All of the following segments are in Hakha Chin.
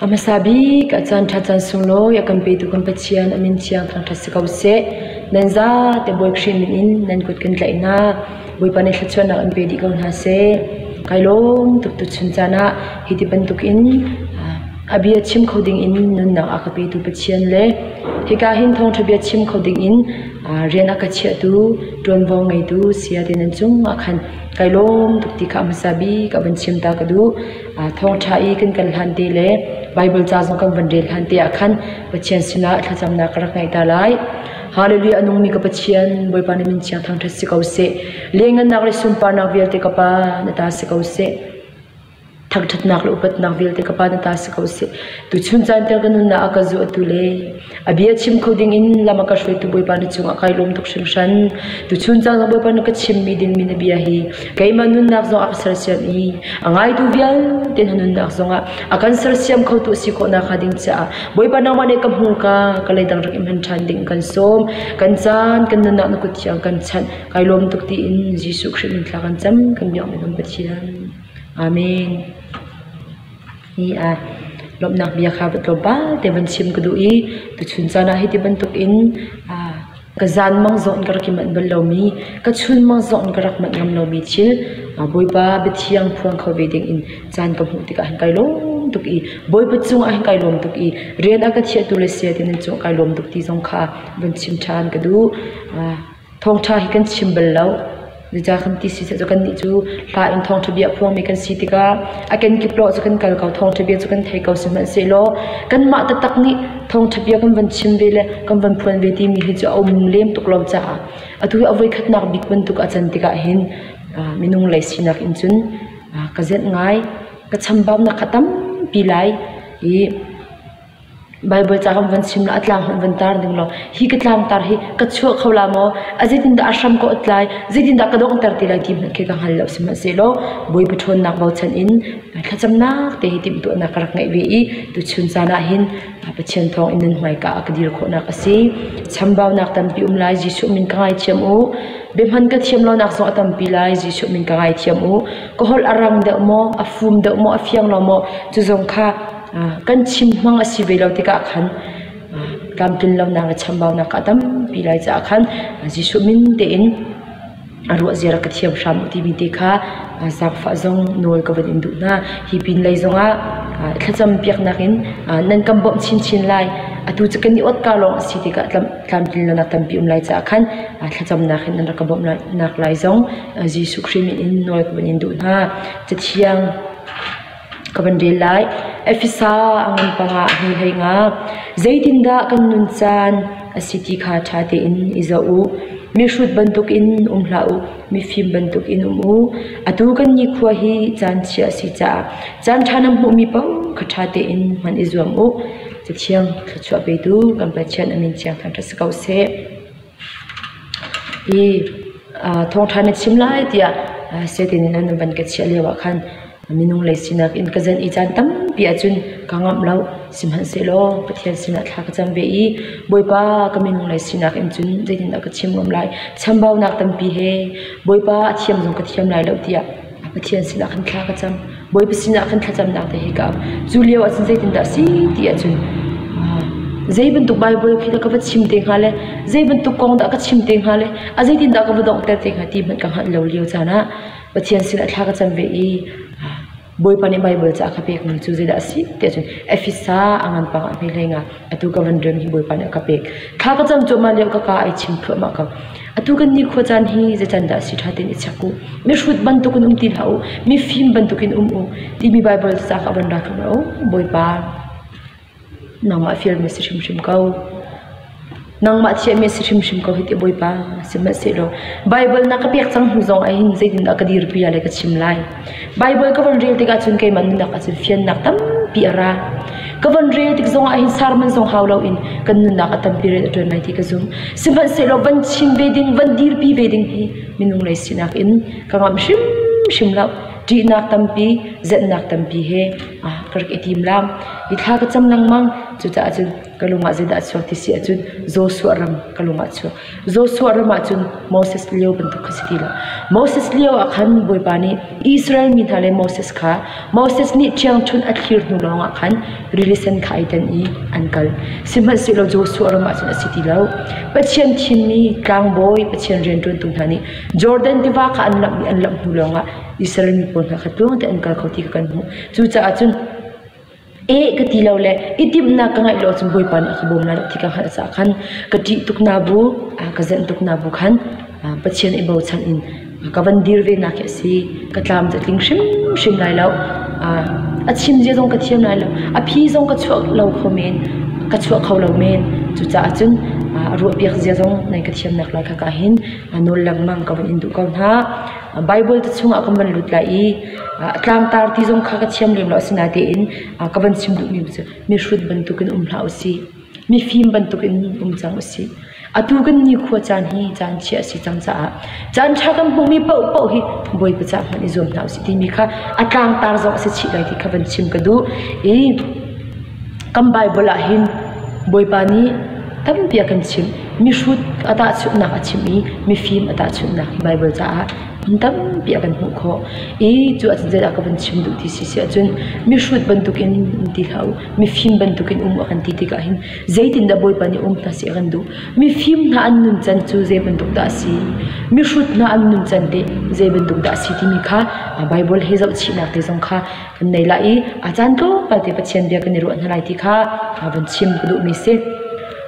A hmasa bik a caan ṭha caan sunglawi a kan petu kan Pathian a min thiang thangṭhat si ko seh. Nan zate Bawi Khrih min in nan kut kan tlaih hna. Bawipa nih thluachuahnak in pe dih ko hna seh. Kai lawm tuk tuchun caan ah hi ti bantukin a bia chim kho ding in nunnak a ka petu Pathian le hika hin thawngṭha bia chim kho ding in rian a ka chiahtu ṭuanvo ngeitu saya te nan cung ah khan kai lawm tuk ti kha a hmasa bik a van chim ta ka duh. Thawngṭha i kan kal hlan te le Baibal ca zong kan van rel hlan te ah khan Pathian sinah thlacamnak ka rak ngeih ta lai. Hallelujah a nungmi ka Pathian Bawipa na min thiang thangṭhat si ko seh. Lianngannak le sunparnak vialte ka Pa na ta si ko seh. Thangṭhatnak le upatnak vialte ka Pa na ta si ko seh. Tuchun caan tiang ka nunnak a ka zuahtu le a bia chim kho ding in lam a ka hruaitu Bawipa na cungah kai lawm tuk hringhran. Tuchun caan ah Bawipa na ka chimmi dingmi na bia hi keimah nunnak zong a ka sersiam i a ngaitu vialte hna nunnak zongah a kan sersiam khotu a si khawh nakhnga ding caah Bawipa nangmah nih ka hmurka ka leidang rak i hman ṭhan ding kan sawm. Kan caan kan nunnak na kut thiang kan chanh. Kai lawm tuk tiin Jesuh Khrih min thla kan cam kan biakmi kan Pathian. Amen. Hi ah lawmhnak bia kha tlawmpal te van chim ka duh i tuchun caan ah hiti bantuk in ka zan mang zong in ka rak i manh bal lomi, ka chun mang zong in ka rak manh ngam lomi thil Bawipa biathiang phuang kho ve ding in caan ka hmuh tikah hin kai lawm tuk i Bawipa cungah hin kai lawm tuk i rian a ka thiahtu le saya te nan cungah kai lawm tuk ti zong kha van chim ṭhan ka duh. Thawngṭha hi kan chim bal lo. Zeicah kan ti si cu kannih cu hla in thawngṭha bia phuangmi kan si tikah a kenkip lawh cu kan kal ko, thawngṭha bia cu kan thei ko sihmanhsehlaw kanmah taktak nih thawngṭha bia kan van chim ve le kan van phuan ve timi hi cu a um lem tuk lo caah atu hi a voikhatnak bik bantuk a can tikah hin minung lei sinak in cun ka zenh ngai, ka chambaunak kha tampi lai i Baibal ca kan van chim la a tlang hmanh van tar ding law hi ka tlangtar hi ka chuah kho la maw a zeitindah a hram ka ot lai zeitindah ka donghter ti lai ti hmanh khi ka hngal lo sihmanhsehlaw Bawipa ṭhawnnak bochan in thlacamnak te hi timhtuahnak ka rak ngeih ve i tuchun caan ah hin Pathian thawng in nan hmaika ah ka dir khawhnak a si. Chambaunak tampi um lai Jesuh min ka ngaithiam u. Biahman ka thiam lonak zong a tampi lai Jesuh min ka ngaithiam u. Ka holh a rang deuh maw a fum deuh maw a fiang lo maw cu zong kha Kan chim hmang a si ve lo tikah khan tlamtlin lonak le chambaunak a tampi lai caah khan Jesuh min tein a ruah zia rak ka thiam hram u timi te kha zaangfah zong nawl ka van in duh hna. Hi pin lei zongah thlacam piaknak in nan kan bawmh chinchin lai. Atu cu kan i awtka lawng a si tikah tlamtlin lonak tampi um lai caah khan thlacamnak in nan rak ka bawmhnak lai zong Jesuh Khrih min in nawl ka van in duh hna. Cathiang Ka van rel lai. Efesa a ngan panga a hni hlei nga. Zeitindah kan nun caan a si ti kha ṭha tein i zoh u. Mihrut bantukin um hlah u, mifim bantukin um u. Atu kan nikhua hi caan chia a si caah caan ṭha nan hmuhmi paoh kha ṭha tein hman i zuam u. Cathiang thluachuah petu kan Pathian a min thiang thangṭhat si ko seh. Hi thawngṭha na chim lai tiah Satan nih nan van ka chiah lioah khan minung lei sinak in ka zenh i caan tampi ahcun ka ngamh lo. Sihmanhsehlaw Pathian sinah thla ka cam ve i Bawipa ka minung lei sinak in cun zeitindah ka chim ngam lai? Chambaunak tampi he Bawipa a thiam zong ka thiam lai lo tiah Pathian sinah khan thla ka cam. Bawipa sinah khan thlacamnak te hi ka ap. Cu lio ahcun zeitindah a si ti ahcun zei bantuk Baibal khi dah ka va chim te hnga le zei bantuk kong dah ka chim te hnga le a zeitindah ka va donghter te hnga ti hmanh ka hngalh lo lio caan ah Pathian sinah thla ka cam ve i Bawipa nih Baibal ca a ka pekmi cu zeidah a si ti ahcun Efesa a ngan pang ah hme hlei nga atu ka van rem hi Bawipa nih a ka pek. Thla ka cam cuahmah lio ka ka ai chim thluahmah ko. Atu kan nikhua caan hi zeican dah a si ṭha tein i check u. Mihrut bantukin um ti hlah u, mifim bantukin um u timi Baibal ca kha van ra thluahmah u. Bawipa, nangmah fialmi si hrimhrim ko. Nangmah thiahmi si hrimhrim ko hi ti Bawipa, sihmanhsehlaw Baibal na ka pek cang hnu zong ah hin zeitindah ka dirpi le ka chim lai. Baibal ka van rel tikah cun keimah nunnak ah cun fiannak tampi a ra. Ka van rel tik zongah hin sermon zong hau loin kan nunnak a tampi rian a ṭuan lai ti ka zumh. Sihmanhsehlaw van chim ve ding, van dirpi ve ding hi minung lei sinak in ka ngamh hrimhrim lo. Ṭihnak tampi, zetnak tampi he ka rak i tim lam. I thla ka cam lengmang. Cucaah cun ka lung ah zeidah a chuak ti si ahcun Joshua ram ka lung ah a chuak. Joshua ram ah cun Moses lio bantuk kha si ti lo. Moses lio ah khan Bawipa nih Israel mi hna le Moses kha Moses nih ṭhiangṭhunh a thlir hnu lawngah khan rili sen kha ai tan i an kal. Sihmanhsehlaw Joshua ram ah cun a si ti lo. Pathian thimmi tlangbawi Pathian rianṭuantu hna nih Jordan tiva kha an lamh i an lamh hnu lawngah Israel mi pawl hna kha tluang tein an kal kho ti kha kan hmuh. Cucaah cun Eh ka ti lo le i timhnak ka ngeih lo ahcun Bawipa nih a ka bawm lai lo ti ka hngalh caah khan ka ṭih tuk na bu, ka zenh tuk na bu khan Pathian i bochan in ka van dir ve nak hi a si. Ka tlam cu a tling hrimhrim lai lo. A chim zia zong ka thiam lai lo. A phi zong ka chuah lo kho men. Ka chuah kho lo men. Cucaah cun a ruahpiak zia zong nan ka thiamnak lai kha ka hin nawl lengmang ka van in duh ko hna. Bible te chungah kan van lut lai i tlangtar ti zong kha ka thiam lem lo asinain ka van chim duhmi cu mihrut bantukin um hlah usih. Mifim bantukin um cang usih. Atu kan nikhua caan hi caan chia a si cang caah caan ṭha kan hmuhmi paohpaoh hi Bawipa caah hmanh i zuam hna usih timi kha a tlangtar zong a si chih lai ti kha van chim ka duh. I kan Bible ah hin Bawipa nih tampi a kan chimh. Mihrut a tahchunhnak a chimh i mifim a tahchunhnak Baibal caah hmun tampi a kan hmuh khawh. I cu ahcun zeidah ka van chim duh ti si si ahcun mihrut bantukin um ti hlah u, mifim bantukin um a kan ti tikah hin zeitindah Bawipa nih um hna seh a kan duh. Mifim hna an nuncan cu zei bantuk dah a si? Mihrut hna an nuncan teh zei bantuk dah a si timi kha Baibal he zohchihnak te zong kha kan nei lai i a caan tlawmpal te Pathian bia kan i ruah hna lai ti kha van chim ka duhmi si.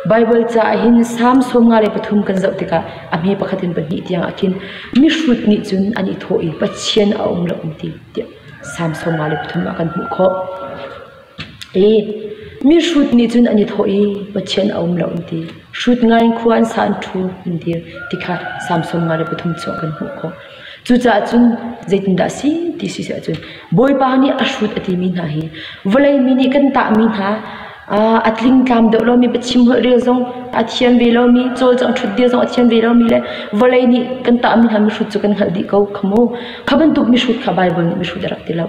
Baibal ca ah hin Salm 53 kan zoh tikah a hme pakhat in pahnih tiang ah khin mihrut nih cun an i thawh i Pathian a um lo an ti tiah Salm 53 ah kan hmuh khawh. I mihrut nih cun an i thawh i Pathian a um lo an ti. Hrut ngai in khua an sa an ṭhu an dir ti kha Salm 53 chung ah kan hmuh khawh. Cucaah cun zeitindah a si ti si ahcun Bawipa nih a hrut a timi hna hi vawlei mi nih kan tahmi hna a tlingtlam deuh lomi biachim holh rel zong a thiam ve lomi cawlcangh ṭhutdir zong a thiam ve lomi le vawlei nih kan tahmi hna mihrut cu kan hngalh dih ko kha mu. Kha bantuk mihrut kha Baibal nih mihrut a rak ti lo.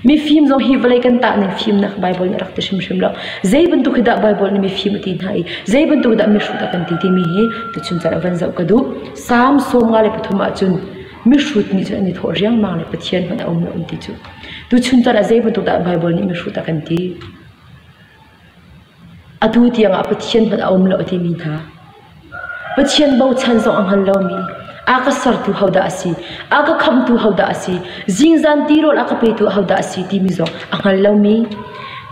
Mifim zong hi vawlei kan tah ning fimnak Baibal nih a rak ti hrimhrim lo. Zei bantuk hi dah Baibal nih mifim a ti hna i zei bantuk dah mihrut a kan ti timi hi tuchun caan ah van zoh ka duh. Salm 53 ahcun mihrut nih cun an i thawh riangmang le Pathian hmanh a um lo an ti cu. Tuchun caan ah zei bantuk dah Baibal nih mihrut a kan ti? Atu tiangah Pathian hmanh a um lo a timi hna. Pathian bochan zong a hngal lomi, a ka sertu hodah a si, a ka khamhtu hodah a si, zingzan tirawl a ka petu hodah a si timi zong a hngal lomi.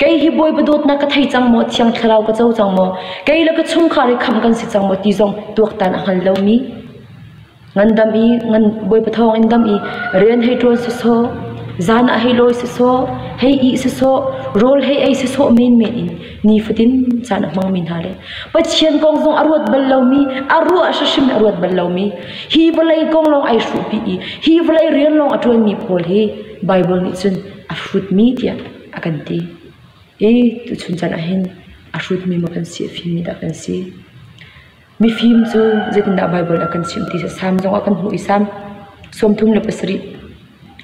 Kei hi Bawipa dawtnak ka thei cang maw, Thiang Thlarau ka co cang maw, kei le ka chungkhar hi khamh kan si cang maw ti zong tuaktan a hngal lomi. Ngandam i ngan Bawipa thawng in dam i rian hei ṭuan sawsawh, zan ah hei lawi sawsawh, hei ih sawsawh, rawl hei ei sawsawh menmen in nifatin caan a hmangmi hna le Pathian kong zong a ruat bal lomi, a ruah hrimhrim a ruat bal lomi, hi vawlei kong lawng ai hruhpi i hi vawlei rian lawng a ṭuanmi pawl hi Baibal nih cun a hrutmi tiah a kan ti. I tuchun caan ah hin a hrutmi maw kan si, a fimmi dah kan si? Mifim cu zeitindah Baibal a kan chimh ti Salm zongah kan hmuh i Salm 37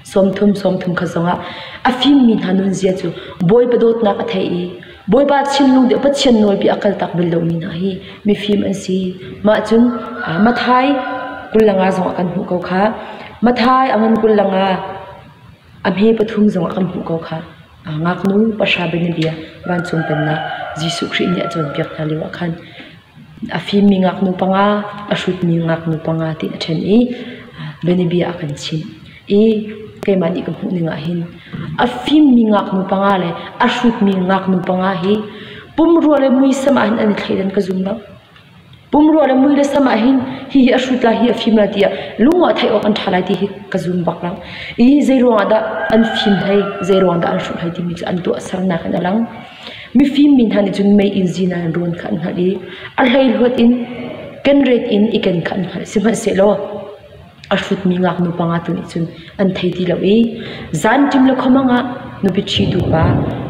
30 30 kha zongah a fimmi hna nunzia cu Bawipa dawtnak a thei i Bawipa thinlung deuh Pathian nawlbia a kaltak bal lomi hna hi mifim an si. Mah cun Matthai 25 zongah kan hmuh ko kha. Matthai a ngan 25 a hme pathum zongah kan hmuh ko kha. Ngaknu pahra bianabia vancung pennak Jesuh Khrih nih a cawnpiak hna lioah khan A fimmi ngaknu panga, a hrutmi ngaknu panga tiin a ṭhen i bianabia a kan chimh. I keimah nih ka hmuh ning ah hin a fimmi ngaknu panga le a hrutmi ngaknu panga hi pumrua le muisam ah hin an i thleidan ka zum lo. Pumrua le mui le sam ah hin hihi a hrut lai, hi a fim lai tiah lung ah theih awk an ṭha lai ti hi ka zum bak lo. I zei ruangah dah an fim hlei, zei ruangah dah an hrut hlei timi cu an tuahsernak in a lang. Mifim mi hna nih cun meiinn zinan an rawn kha an hngalh i a hleihluat in kenret in i ken kha an hngalh. Sihmanhsehlaw a hrutmi ngaknu panga tu nih cun an thei ti lo i zanṭim le khuamang ah nupi ṭhitu pa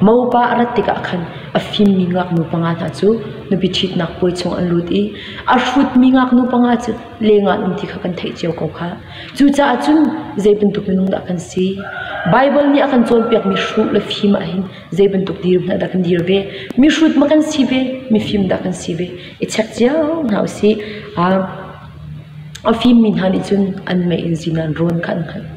mopa a rat tikah khan a fimmi ngaknu panga hna cu nupi ṭhitnak puai chung an lut i a hrutmi ngaknu panga cu leng ah an um ti kha kan theih cio ko kha. Cucaah cun zei bantuk minung dah kan si? Baibal nih a kan cawnpiakmi hruh le fim ah hin zei bantuk dir hmanh dah kan dir ve? Mihrut ma kan si ve? Mifim dah kan si ve? I check cio hna usih. A fimmi hna nih cun an mei in zinan rawn kha an hngalh.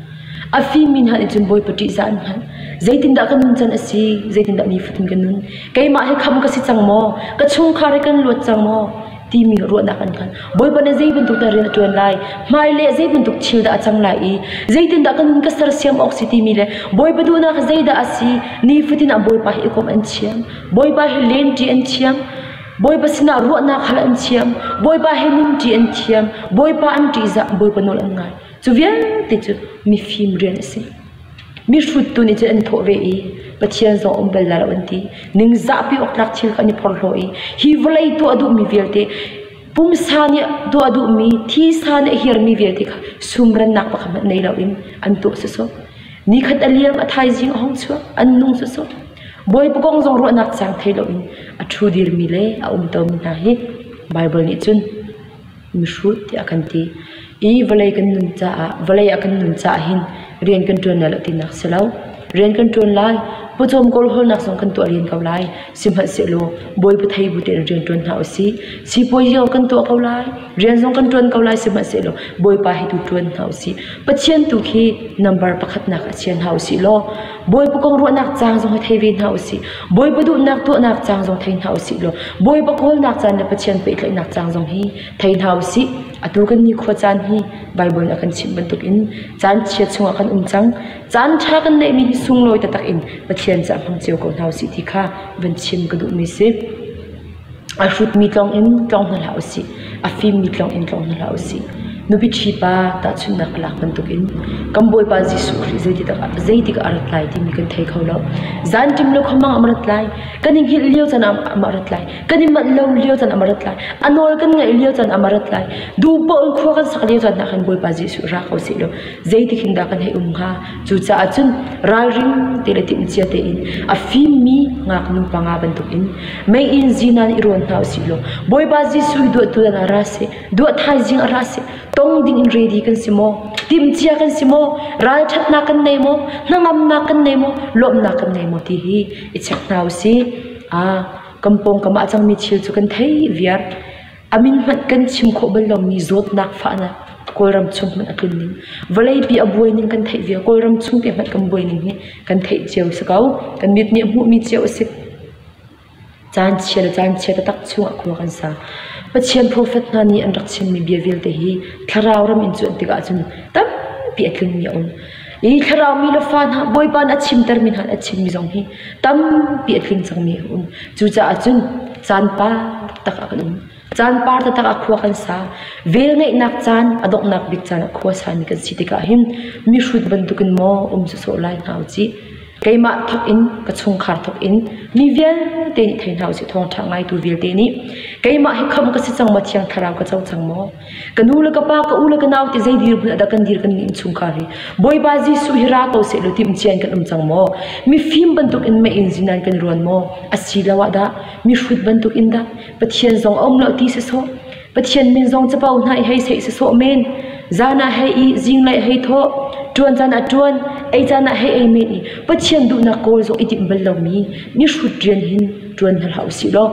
A fimmi hna nih cun Bawipa ṭihzah an hngalh. Zeitindah ka nun can a si? Zeitindah nifatin ka nun? Keimah hi khamh ka si cang maw? Ka chungkhar hi kan luat cang maw? Timi ruahnak an hngalh. Bawipa nih zei bantuk dah rian a ṭuan lai? Hmailei ah zei bantuk thil dah a cang lai i zeitindah ka nun ka sersiam awk si timi le Bawipa duhnak zeidah a si? Nifatin ah Bawipa hi i komh an thiam. Bawipa hi lenṭi an thiam. Bawipa sinah ruahnak hal an thiam. Bawipa he nunṭi an thiam. Bawipa an ṭihzah, Bawipa nawl an ngai. Cu vialte cu mifim rian a si. Mihrut tu nih cun an i thawh ve i Pathian zong um bal lai lo an ti. Ningzahpi awk tlak thil kha an i phorhlaw i hi vawlei tuah duhmi vialte pumsa nih tuah duhmi thisa nih a hiarmi vialte kha sumrannak pakhat hmanh nei loin an tuah sawsawh. Nikhat a liam a thaizing a hung chuak an nung sawsawh. Bawipa kong zong ruahnak cang thei loin a ṭhu dirmi le a um tomi hna hi Baibal nih cun mihrut tiah a kan ti. I vawlei kan nun caah vawlei ah kan nun caah hin rian kan ṭuan lai lo tinak si lo. Rian kan ṭuan lai, pawcawm kawlhawlnak zong kan tuah len ko lai. Sihmanhsehlaw Bawipa thei bu tein rian ṭuan hna usih. Sipuazi zong kan tuah ko lai, rian zong kan ṭuan ko lai sihmanhsehlaw Bawipa hi tu ṭuan hna usih. Pathian tu khi number pakhatnak ah chia hna usih law Bawipa kong ruahnak caan zong hi thei ve hna usih. Bawipa duhnak tuahnak caan zong thei hna usih law Bawipa kawlnak caan le Pathian pehtlaihnak caan zong hi thei hna usih. Atu kan nikhua caan hi Baibal nih a kan chimh bantukin caan chia chungah kan um cang. Caan ṭha kan neihmi hi sunglawi taktak in Pathian caah hmang cio ko hna usih ti kha van chim ka duhmi si. A hrutmi tlawng in tlawng hna hlah usih. A fimmi tlawng in tlawng hna hlah usih. Nupi ṭhi pa tahchunhnak a lak bantukin kan Bawipa Jesuh Khrih zeitik ah a rat lai timi kan thei kho lo. Zanṭim le khuamang ah a rat lai. Kan i hngilh lio caan ah a rat lai. Kan i manh lo lio caan ah a rat lai. A nawl kan ngaih lio caan ah a rat lai. Duh paoh in khua kan sak lio caan ah khan Bawipa Jesuh ra ko seh law zeitik hin dah kan hei um hnga? Cucaah cun ralring te le timhcia tein a fimmi ngaknu panga bantukin meiinn zinan i rawn hna usih law Bawipa Jesuh hi duah tutan ah ra seh, duah thaizing ah ra seh, tong ding in ready kan si maw? Timhcia kan si maw? Ralṭhatnak kan nei maw? Hnangamnak kan nei maw? Lawmhnak kan nei maw ti hi i check hna usih. Ah, kan pawngkam ah a cangmi thil cu kan theih viar. A min hmanh kan chim khawh bal lomi zawtnak fahnak Kawlram chung hmanh a tlun ning, vawleipi a buai ning kan theih viar. Kawlram chung te hmanh kan buai ning hi kan theih cio si ko. Kan mit nih a hmuhmi cio a si. Caan chia le caan chia taktak chungah khua kan sa. Pathian profet hna nih an rak chimmi bia vialte hi thlarau ram in cuanh tikah cun tampi a tlingmi a um. I thlarau mi le fa hna Bawipa nih a chimtermi hna a chimmi zong hi tampi a tling cangmi a um. Cucaah cun caan par tak ah kan um. Caan par taktak ah khua kan sa. Velngeihnak caan a donghnak bik caan ah khua sami kan si tikah hin mihrut bantukin maw um sawsawh lai hna u cih. Keimah thawk in ka chungkhar thawk in mi vialte nih thei hna usih thawngṭha ngaitu vialte nih keimah hi khamh ka si cang maw thiang thlarau ka co cang maw ka nu le ka pa ka u le ka nau ti zei dirhmun ah dah kan dir kan innchungkhar hi Bawipa Jesuh hi ra ko seh law timhcia in kan um cang maw mifim bantuk in mei in zinan kan ruan maw asiloah dah mihrut bantuk in dah Pathian zong a um lo ti sawsawh Pathian min zong capo hna i hei seih sawsawh men. Zan ah hei ih, zinglei hei thawh, ṭuan caan ah ṭuan, ei caan ah hei ei men i Pathian duhnak kawl zong i timh bal lomi mihrut rian hin ṭuan hna hlah usih law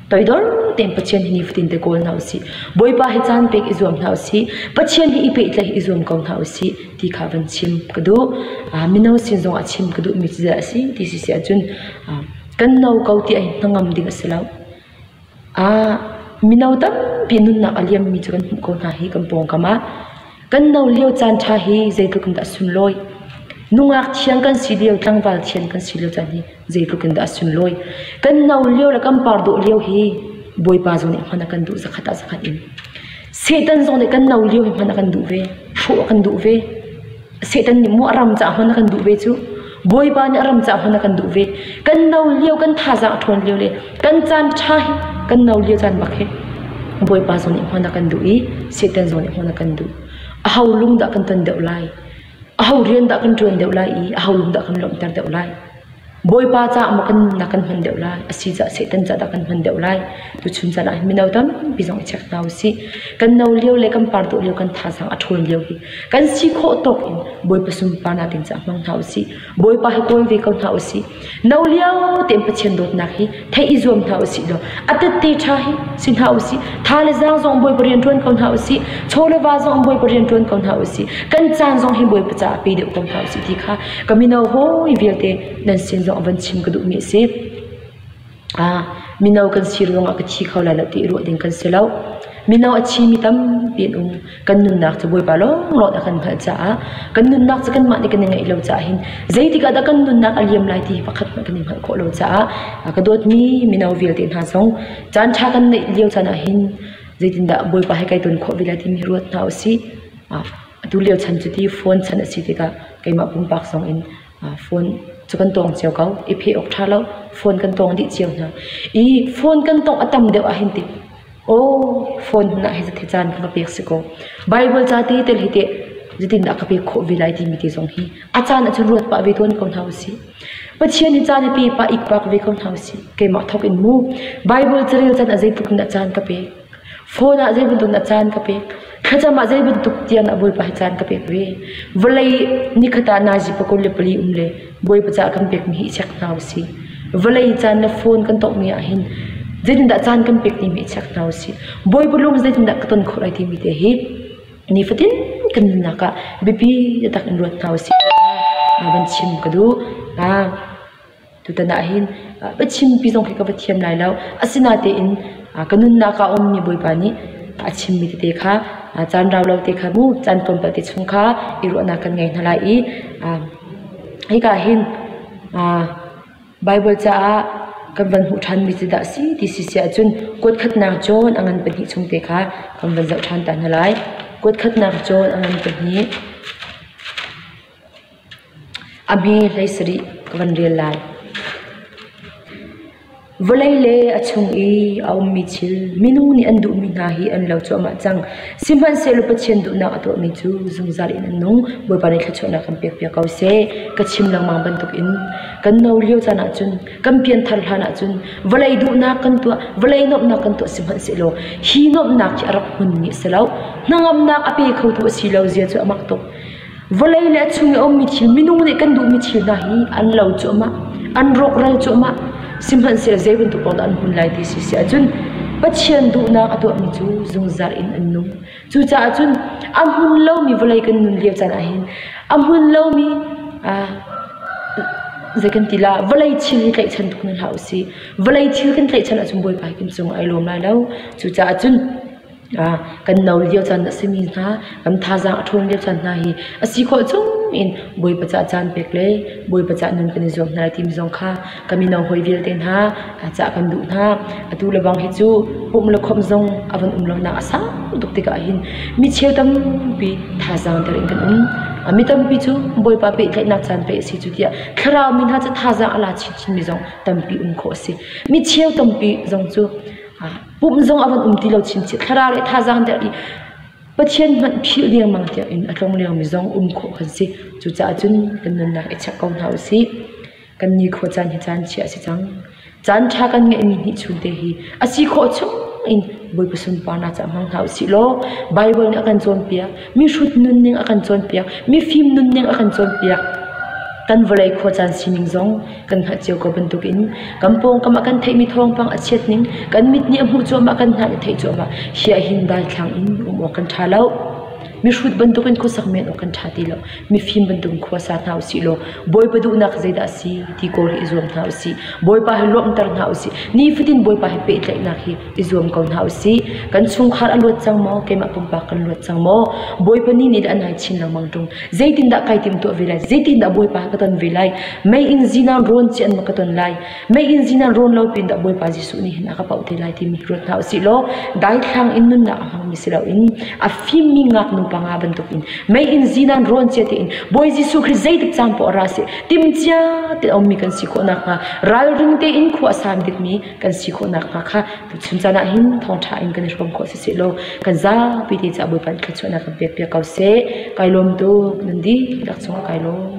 toidor tein Pathian hi nifatin te kawl hna usih. Bawipa hi caan pek i zuam hna usih. Pathian hi i pehtlaih i zuam ko hna usih ti kha van chim ka duh. Mino sin zong ah chim ka duhmi cu zeidah a si ti si si ahcun kan no ko ti ah hin hnangam ding a si lo. Mino tampi nunnak a liammi cu kan hmuh ko hna hi kan pawngkam ah. Kan no lio caan ṭha hi zeitluk in dah a sunlawi. Nungak thiang kan si lio, tlangval thiang kan si lio caan hi zeitluk in dah a sunlawi. Kan no lio le kan par dawh lio hi Bawipa zong nih hman a kan duh zakhat ah zakhat in. Satan zong nih kan no lio hi hman a kan duh ve, hrawh a kan duh ve. Satan nih mu a ram caah hman a kan duh ve cu. Bawipa nih a ram caah hman a kan duh ve. Kan no lio, kan thazaang a ṭhawn lio le kan caan ṭha hi kan no lio caan bak hi Bawipa zong nih hman a kan duh i Satan zong nih hman a kan duh. Aho lung dah kan ton deuh lai? Aho rian dah kan ṭuan deuh lai i aho lung dah kan lawmhter deuh lai? Bawipa caah maw kan nunnak kan hman deuh lai, asi caah Satan caah dah kan hman deuh lai. Tuchun caan ah hin mino tampi zong i check hna usih. Kan no lio le kan par dawh lio kan thazaang a ṭhawn lio hi kan si khawh tawk in Bawipa sunparnak ding caah hmang hna usih. Bawipa hi kawl ve ko hna usih. No lio tein Pathian dawtnak hi theih i zuam hna usih law a tette ṭha hi si hna usih. Tha le zaang zong Bawipa rian ṭuan ko hna usih. Chaw le va zong Bawipa rian ṭuan ko hna usih. Kan caan zong hi Bawipa caah pe deuh ko hna usih ti kha ka mino hawi vialte nan sin zong van chim ka duhmi a si. Mino kan si ruangah ka thi kho lai lo ti i ruah ding kan si lo. Mino a chimi tampi an um. Kan nunnak cu Bawipa lawnglawng a kan hngalh caah kan nunnak cu kanmah nih kan i ngeih lo caah hin zeitik ah dah kan nunnak a liam lai ti hi pakhat hmanh kan i hngalh khawh lo caah ka dawtmi mino vialte hna zong caan ṭha kan neih lio caan ah hin zeitindah Bawipa he kai ton khawh ve lai timi ruat hna usih. Atu lio chan cu ti phone chan a si tikah keimah pumpak zong in Phone cu kan tawng cio ko. I pheh awk ṭha lo. Phone kan tawng dih cio hna. I phone kan tawngh a tam deuh ahhin teh aw phone hmanh ah hi zat hi caan ka va pek si kaw Bible ca te tel hi teh zeitindah ka pek khawh ve lai timi te zong hi a caan ahcun ruat pah ve tawn ko hna usih. Pathian hi caan hi pe pah ik pak ve ko hna usih. Keimah thawk in mu Bible carel caan ah zeitluk in dah caan ka pek. Phone ah zei bantuk dah caan ka pek? Thlacam ah zei bantuk tiang dah Bawipa hi caan ka pek ve? Vawlei nikhat ah nazi 24 um le Bawipa caah kan pekmi hi i check hna usih. Vawlei caan le phone kan tawkmi ah hin zeitindah caan kan pek timi i check hna usih. Bawipa lung zeitindah ka ton khawh lai timi te hi nifatin kan nunnak ah biapi taktak in ruat hna usih. Van chim ka duh. Tutan ah hin biachimpi zong khi ka va thiam lai lo. Asinain ka nunnak ah a ummi Bawipa nih a chimmi tete kha caan rau lo te kha mu caan tlawmpal te chung kha i ruahnak kan ngei hna lai i hika hin Baibal caah kan van hmuh ṭhanmi cu dah si ti si si ahcun kuat khatnak John a ngan pahnih chung te kha kan van zoh ṭhan ta hna lai. Kuat khatnak John a ngan pahnih. A hme 17 ka van rel lai. Vawlei le a chung i a ummi thil minung nih an duhmi hna hi an lo cuahmah cang. Sihmanhsehlaw Pathian duhnak a tuahmi cu zungzal in an nung. Bawipa nih thluachuahnak kan pekpiak ko seh. Ka chim lengmang bantukin kan no lio caan ahcun kan pianthar hlan ahcun vawlei duhnak kan tuah, vawlei nuamhnak kan tuah sihmanhsehlaw hi nuamhnak hi a rak hmunmi a si lo. Hnangamnak a pe khotu a si lo zia cu a mak tuk. Vawlei le a chung i a ummi thil minung nih kan duhmi thil hna hi an lo cuahmah, an rawkral cuahmah. Sihmanhsehlaw zei bantuk paoh dah an hmun lai ti si si ahcun Pathian duhnak a tuahmi cu zungzal in an nung. Cucaah cun a hmun lomi vawlei kan nun lio caan ahhin a hmun lomi zei kan ti la vawlei thil hi tlaihchan tuk hna hlah usih. Vawlei thil kan tlaihchan ahcun Bawipa hi kan cung ai lawm lai lo. Cucaah cun Kan no lio caan a simi hna, kan thazaang a ṭhawn lio caan hna hi a si khawh chung in Bawipa caah caan pek le Bawipa caah nun kan i zuam hna lai timi zong kha ka mino hawi vialte hna cah kan duh hna. Atu le bang hi cu pumh le khawmh zong a van um lonak a sau tuk tikah hin mi cheu tampi thazaang ter in kan um. Mi tampi cu Bawipa pehtlaihnak caan pei a si cu tiah thlarau mi hna cu thazaang a la chinchinmi zong tampi um khawh a si. Mi cheu tampi zong cu Pumh zong a van um ti lo chinchin. Thlarau le thazaang der i Pathian hmanh philh dengmang tiang in a tlong lengmi zong um khawh kan si. Cucaah cun kan nunnak i check ko hna usih. Kan nikhua caan hi caan chia a si cang. Caan ṭha kan ngeihmi hnih chung te hi a si khawh chung in Bawipa sunparnak caah hmang hna usih law Baibal nih a kan cawnpiak, mihrut nunning a kan cawnpiak, mifim nunning a kan cawnpiak. Kan vawlei khuacaan sining zong kan hngalh cio ko bantukin kan pawngkam ah kan theihmi thawngpang a chiat ning kan mit nih a hmuh cuahmah kan hna nih a theih cuahmah hi ah hin daithlang in um awk kan ṭha lo. Mihrut bantukin khuasak men awk kan ṭha ti lo. Mifim bantukin khuasa hna usih law Bawipa duhnak zeidah a si ti kawl hi i zuam hna usih. Bawipa hi lawmhter hna usih. Nifatin Bawipa he pehtlaihnak hi i zuam ko hna usih. Kan chungkhar a luat cang maw? Keimah pumpak kan luat cang maw? Bawipa ni nih a nai chin lengmang ṭung. Zeitindah kai timhtuah ve lai? Zeitindah Bawipa ka ton ve lai? Mei in zinan rawn ci an ma ka ton lai? Mei in zinan rawn lo pin dah Bawipa Jesuh nih hin a ka pauh te lai timi ruat hna usih law daithlang in nunnak a hmangmi si loin a fimmi ngaknu panga bantukin mei in zinan rawn cia tein Bawi Jesuh Khrist zeitik caan poah ra seh timcia te ummi kan si khawh nakhnga ralring tein khua a sam dikmi kan si khawh nakhnga kha tuchun caan ah hin thawngṭha in kan i hrawm khawh siseh law kan zapi te caah Bawipa nih thluachuahnak kan pekpiak ko seh. Kai lawm tuk. Nan dihlak cungah kai lawm.